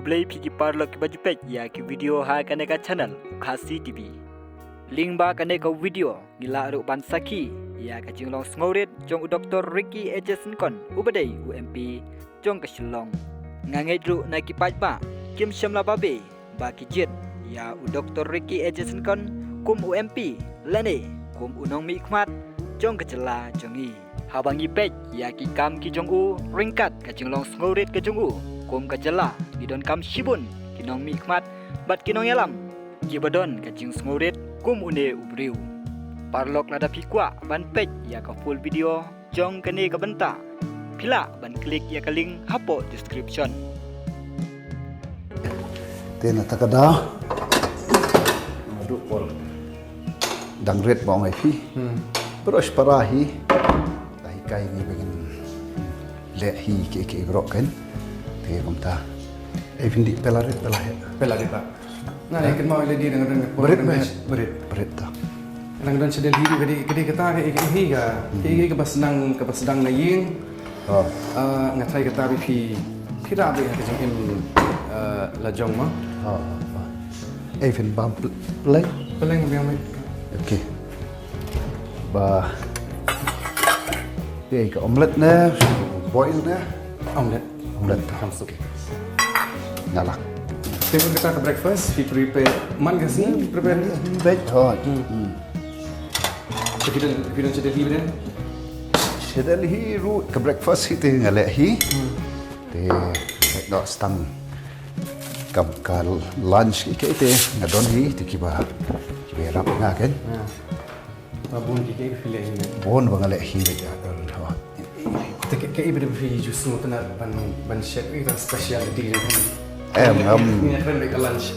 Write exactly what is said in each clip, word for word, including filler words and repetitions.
Khublei phi ki paralok kiba ju peit ïa ki video ha kane ka channel u Khasi T V. Lyngba kane ka video ngi lah ruh ban sakhi ïa ka jinglong sngewrit jong u Doktor Ricky A J Syngkon uba dei u M P jong ka Shillong. Nga ngeit ruh na ki paidbah kim shym la babe ba ki jied ïa u Doktor Ricky A J Syngkon kum u M P lane kum u nongmihkhmat jong ka jylla jong ngi. Haba ngi peit ïa ki kam ki jong u ryngkat ka jinglong sngewrit ka jong u kum ka jylla, ngi donkam shibun ki nongmihkhmat bad ki nongïalam kiba don ka jingsngewrit kum une u briew. Paralok, lada phi kwah ban peit ïa ka full video jong kane ka bynta, phi lah ban click ïa ka link hapoh description. Te na ta ka daw. Madu por. Dang rit ba ong ai phi. Hmm. Bro, para hi. Ta hi kai ni begin. Leh hi ke ke bro kan. Te kumta. Ai phi, di pela rit pela he. Pela rit ba. Nga ïa kynmaw ïa lade dang don ka por. Brit dang ba don, brit. Brit ta. Dang don sha Delhi ka dei, ka dei kata ka, ka, ka, ka, kaba sdang, kaba sdang na ïing. Oh. Ah, nga tharai kata ba phi, phi rah beit ha ka jingim, ah, la jong mo. Oh, oh. Ei phin bam pl-, pleng? Pleng biang mate. Okay. Ba. Ei ka omelette ne, boil ne? Omelette. Omelette. Kham suk. Nga lah. Te kata ka breakfast, phi prepare man ka sngi, prepare. Beit hoi. Hmm. Hmm. Te phi don, phi don sha Delhi ba don? Sha Delhi ruh ka breakfast hi te nga leh hi. Hmm. Te, no, stang. Ka, ka lunch ki, ki te nga don hi, te kiba, kiba ïarap nga kan. Ah. Ba bun ki, ki phi leh hi. Bun ba nga leh hi, ya, don, ho. Te ki, ki ba phi ju sngewtynnat ban, ban shet, ïa ka specialty jong phi. Em, em. Nga kren beit ka lunch.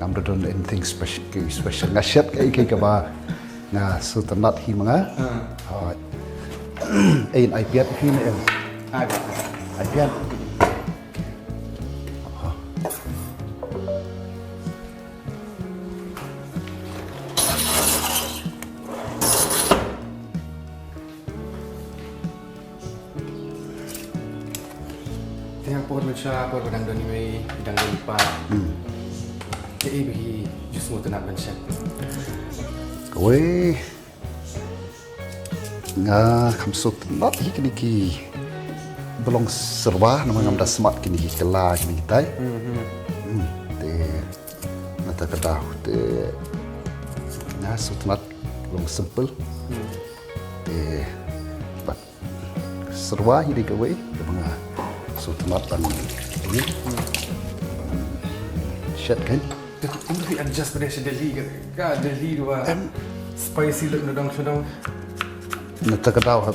Ngam da don anything special, ki special. Nga shet kaei kaei kaba nga sngewtynnat hi ma nga. Ah. Hooid. Ei, ai piat hi ne em? Ai piat. Ai piat. Te ha por mynta, por ba dang don iwei, dang don i pa. Hmm. Kaei ba phi ju sngewtynnat ban shet? Kawei, nga kham sngewtynnat hi kine kiba long serba, namar ngam da smat kine ki kylla kine kitai. Hmm, hmm. Hmm, te na ta ka daw te nga sngewtynnat long simple. Hmm. Te bad serba hi dei kawei kaba nga sngewtynnat ban, ban shet kan. Te kumno phi adjust ba dei sha Delhi ka, ka Delhi ruh ba spicy lut na dong sha dong. Na ta ka daw ha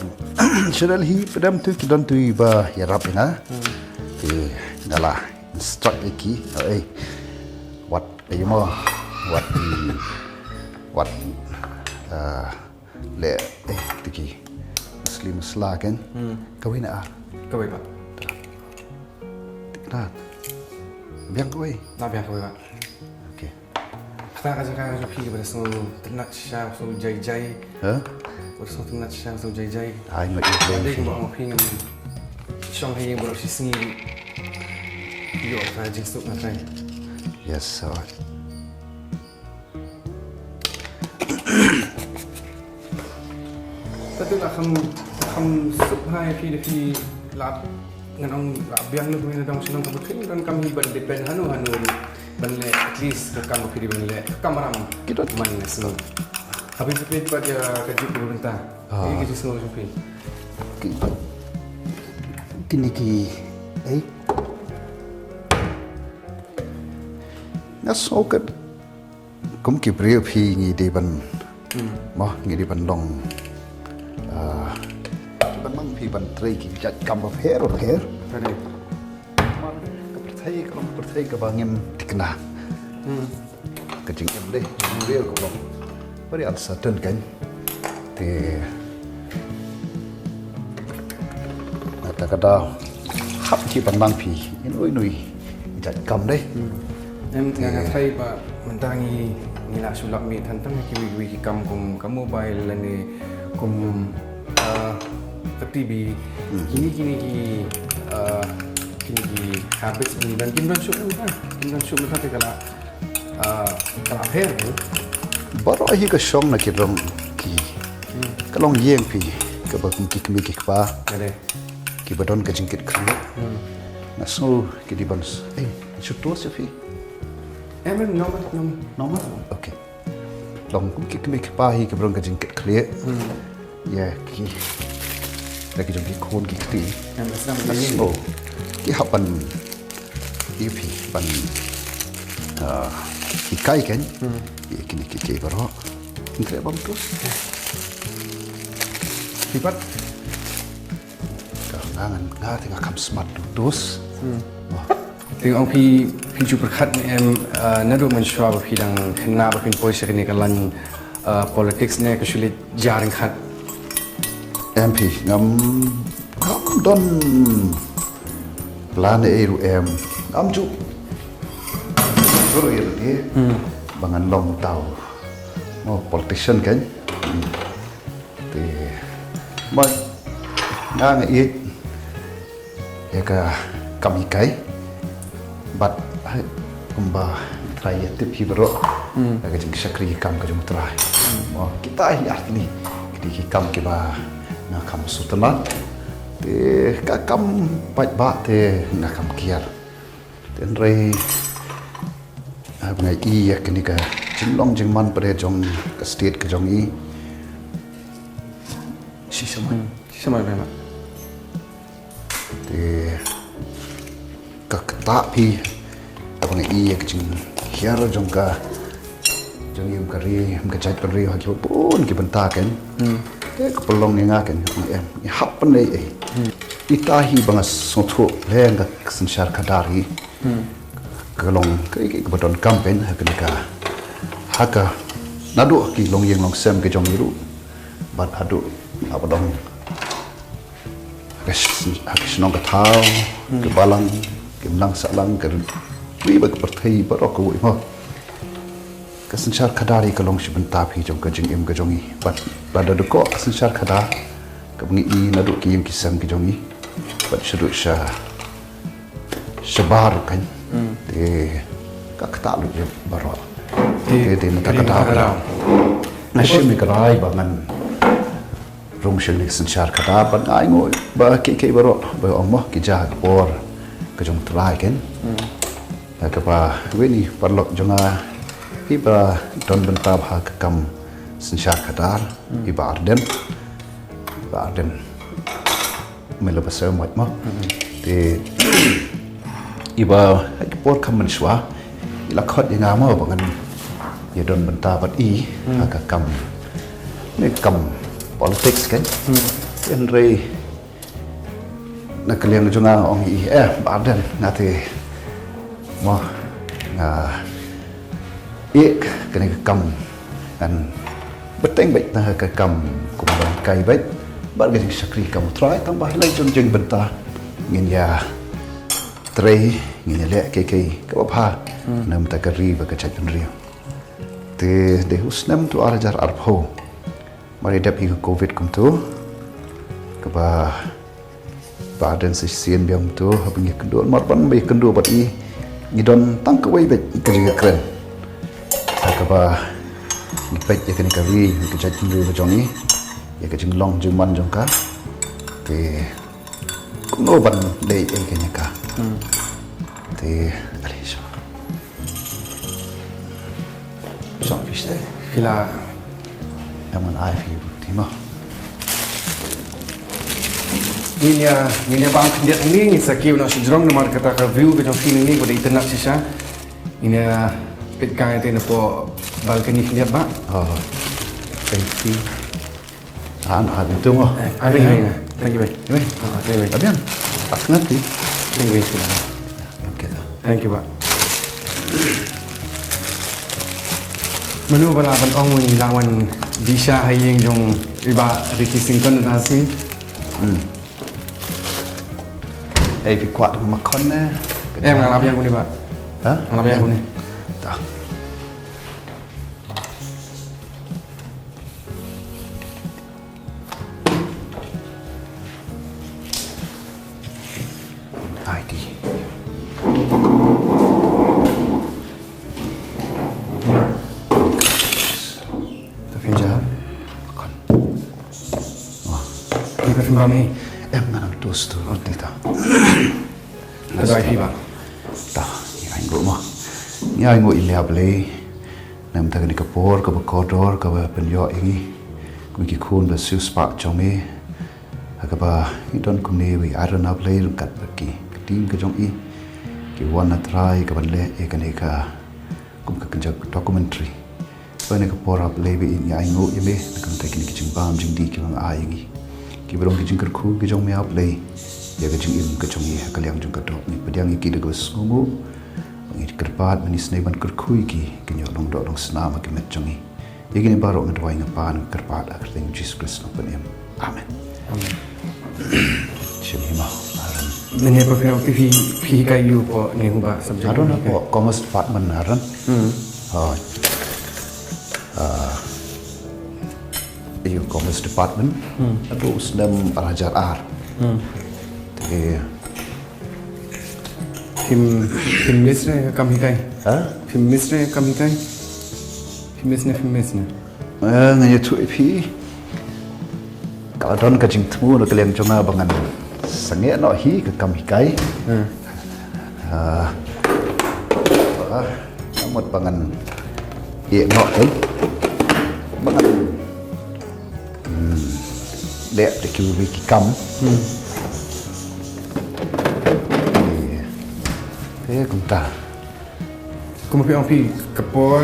sha Delhi pdem tu ki don tu ba ïarap ïa nga. Hmm. Te nga la instruct ïa ki, ei, wat, ei mo, wat, mm, wat, ah, leh, eh, tu ki masli masla kan. Hmm. Kawei na ar. Kawei ba. Thikna. Biang kawei. Na biang kawei ba. Okay. Kata ka jaka ka jong phi ba da sngewtynnat shisha, sngewjai jai. Ha? Ba da sngewtynnat shisha, sngewjai jai. Ai, ngat ïa. Dei kumba ong phi ngam shong ha ïing baroh shi sngi. Ïoh ka jingsuk nga trai. Yes, so. Te tu la kham, kham suk ha ïa phi da phi la, ngan ong la biang na phi na dong shnong ka buthin donkam hi ban depend hano hano ban leh, at least ka kam phi dei ban leh ka kam ram. Ki don man ne snong. Habis phi pat ïa ka jingpynbynta. Ah. Ïa ka jingsngew jong phi. Ki, kine ki, eh. Nga sngew ka Kum ki briew phi ngi dei ban, hmm, mo, ngi dei ban long, ah, ban mang phi ban trei ki jait kam bapher bapher. Ka dei. Mar ka pyrthei, ka long pyrthei kaba ngim thikna. Hmm. Ka jingim dei, briew ka long very uncertain kan. Te na ta ka daw hap ki ban mang phi ïa inui inui jait kam dei. Hmm. Em, nga, nga tharai ba mynta ngi, ngi la shu lap miet than tang kiwei kiwei ki kam kum ka mobile lane kum, ah, ka T V. Hmm. Kine kine ki, ah, Kine ki habits ni ban kim don shuh mynta. Kim don shuh mynta te ka la, ah, ka la pher, eh. Baroh hi ka shong na ki long ki. Hmm. Ka long ïing phi, kaba kum ki kmie ki kpa. Ka dei. Kiba don ka jingkit khlieh. Hmm. Nga sngew ki dei ban s-, eh, shu toast ïa phi. Em, em, no, no. Normal? Okay. Long kum ki kmie ki kpa hi kiba don ka jingkit khlieh. Hmm. Ïa ki, ïa ki jong ki khun ki kti. Em, em, em, em. Nga sngew ki hap ban, ïa phi ban, ah, hikai kein. Hmm. Ïa kine kiei kiei baroh. Ngin treh bam tu. Phi pat. Ka nga ngan, nga te nga kham smat tu tus. Hmm. Wah. Te ong phi, phi ju pyrkhat ne em, ah, naduh mynshuwa ba phi dang khynnah ba phin poi sha kane ka line, ah, politics ne ka shu leit jia ryngkat? Em phi, ngam, ngam don plan ei ruh em. Ngam ju. Guru ïa lade. Hmm. Ba ngan long tau. Mo politician kein. Hmm. Te, mo, nga nga ïeit ïa ka kam hikai. Bad, hai, kumba Trai ïa tip hi baroh. Hmm. Ïa ka jingshakri kam ka jong Trai. Hmm. Mo, kita hi artylli. Kita ki kam kiba nga kham sngewtynnat. Te, ka kam paidbah te nga kham kiar. Te hynrei, haba nga ïohi ïa kane ka jinglong jingman pat jong ka state ka jong i. Shisha mai. Hmm, shisha mai, mai, mai. Te ka ktah phi, haba nga ïohi ïa ka jinghiar jong ka, jong i, ym ka ri, ym ka jaitbynriew ha kiba bun ki bynta kein. Hmm. Te ka pynlong ïa nga kein, em, ngi hap pynlong ei ei. Hmm. Ita hi ba nga sngewthuh leh nga ka synshar khadar hi. Hmm. Ka long ka, ka, kaba donkam kein ha kane ka, ha ka, naduh ki longïing longsem ka jong i ruh. Bad haduh haba dang ha ka sh-, ha ka shnong ka thaw, hmm, ka balang, ka imlang sahlang, ka ri bad ka pyrthei baroh kawei mo. Ka synshar khadar hi ka long shi bynta phi jong ka jingim ka jong i. Bad lada dei ko ka synshar khadar kaba ngi i naduh ki ïing ki sem ki jong i. Bad shaduh sha shabar kein. Hmm. Te ka ktah lut ïa baroh. Te, te, te mynta ka daw. Ka daw. Nga shim ïa ka rai ba ngan rung sha kane ka synshar khadar bad nga ainguh ba kiei kiei baroh ba ong mo ki jia ha ka por ka jong Trai kein. Hmm. Ïa kaba wei ni paralok jong nga hi ba don bynta bha ha ka kam synshar khadar, hmm, i Bah Ardent. Bah Ardent. Me la ba shem mo. Hmm. Te i ba ha ki por kham mynshuwa i la khot ïa nga mo ba ngan ïa don bynta bad i, hmm, ha ka kam, ne kam politics kein. Hmm. Hynrei na ka liang jong nga ong i, eh, Bah Ardent, nga te mo, nga ïeit kane ka kam, ngan bteng beit na ka kam kum ban kai beit bad ka jingshakri kam u Trai, tang ba ha la jong jingbynta ngin ïa trei, ngin ïa leh kiei kiei kaba bha, hmm, na ka bynta ka ri bad ka jaitbynriew. Te dei ha u snem tu ar hajar arphew, mar ïa dep hi ka covid kumtu, kaba Bah Ardent shisien biang to, haba ngi kynduh, mar ban ba ïa kynduh bad i, ngi don tang kawei beit ka jingkren. Ha kaba ngi peit ïa kane ka ri, ïa ka jaitbynriew ka jong i, ïa ka jinglong jingman jong ka. Te kumno ban leh ei ei kein ïa ka. Hmm. Te, ale, shuwa. Shong phi seh. Phi la. Em, ngan ai phi ruh te mo. Ngin ïa, ngin ïa bam khyndiat hangne, ngin sa kiew noh sha jrong namar kata ka view ka jong phi hangne ka dei itynnad shisha. Ngin ïa peit kai te napoh balcony khyndiat bah. Oh. Thank you. Ah, ah, bintu mo. Eh, ah, bye, bye, bye. Thank you, bye. Bye. Ah, bye, bye. Abiang. Pas ngerti. Thank you, bye. Okay, dah. Thank you, bah. Mano ba lah ban ong, wan la wan bishar ha ïing jong i Bah Ricky Syngkon da sini. Hmm. Eh, phi kwah makhon ne? Eh, nga lap ïa kane, bah. Ha? Nga lap ïa kane. Dah. Ai ti. Pynjah. Kon. Wah. Ni ka sembah ni. Em, ngan am tus tu, roti ta. Ka doi hi ba. Ta, ngi ai nguh mo. Ngi ai nguh ïa me, A Blei. Namar kane ka por kaba kordor kaba pynïoh ïa ngi kum ki khun ba siewspah jong me. Ha kaba ngi don kumne, ba i Aaron, A Blei, ryngkat bad ki, ka team ka jong i, ki wan, A Trai, ka ban leh ïa kane ka, kum ka kynja documentary. Ba kane ka por, A Blei, ba i, ngi ai nguh ïa me na ka bynta kine ki jingbam jingdih kiba me ai ïa ngi, kiba long ki jingkyrkhu ki jong me, A Blei, ïa ka jingim ka jong ngi ha ka liang jong ka doh. Ngi pdiang ïa ki da kaba sngewnguh. Ngi kyrpad ba ngi sngewbha ban kyrkhu ïa ki, kin ïoh long doh long snam ha ka met jong ngi. Ïa kine baroh nga duwai, nga pan, nga kyrpad ha ka kyrteng Jisu Khrist, Nongpynim. Amen. Amen. Shim hi mo, Aaron. Mynne pat phi, phi, phi hikai aiu hapoh ne, hapoh subject? Aaron, hapoh Commerce Department, Aaron. Hmm. Oh. Ah. Aiu, Commerce Department. Hmm. Haduh u snem ar hajar ar. Hmm. Te Phim, phim miss ne ka kam hikai? Ha? Phim miss ne ka kam hikai? Phim miss ne, phim miss ne? Eh, nga ïathuh ïa phi, ka la don ka jingthmu na ka liang jong nga ba ngan sangeh noh hi ka kam hikai. Hmm. Ah, ah, ka mut ba ngan ïeh noh hi, ba ngan Hmm. Leh da kiwei ki kam. Hmm. Eh, eh, kumta. Kumba phi ong, phi, ka por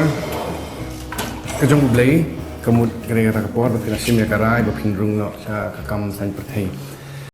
ka jong U Blei ka mut ka dei kata ka por ba phi la shim ïa ka rai ba phin rung noh sha ka kam saiñ pyrthei.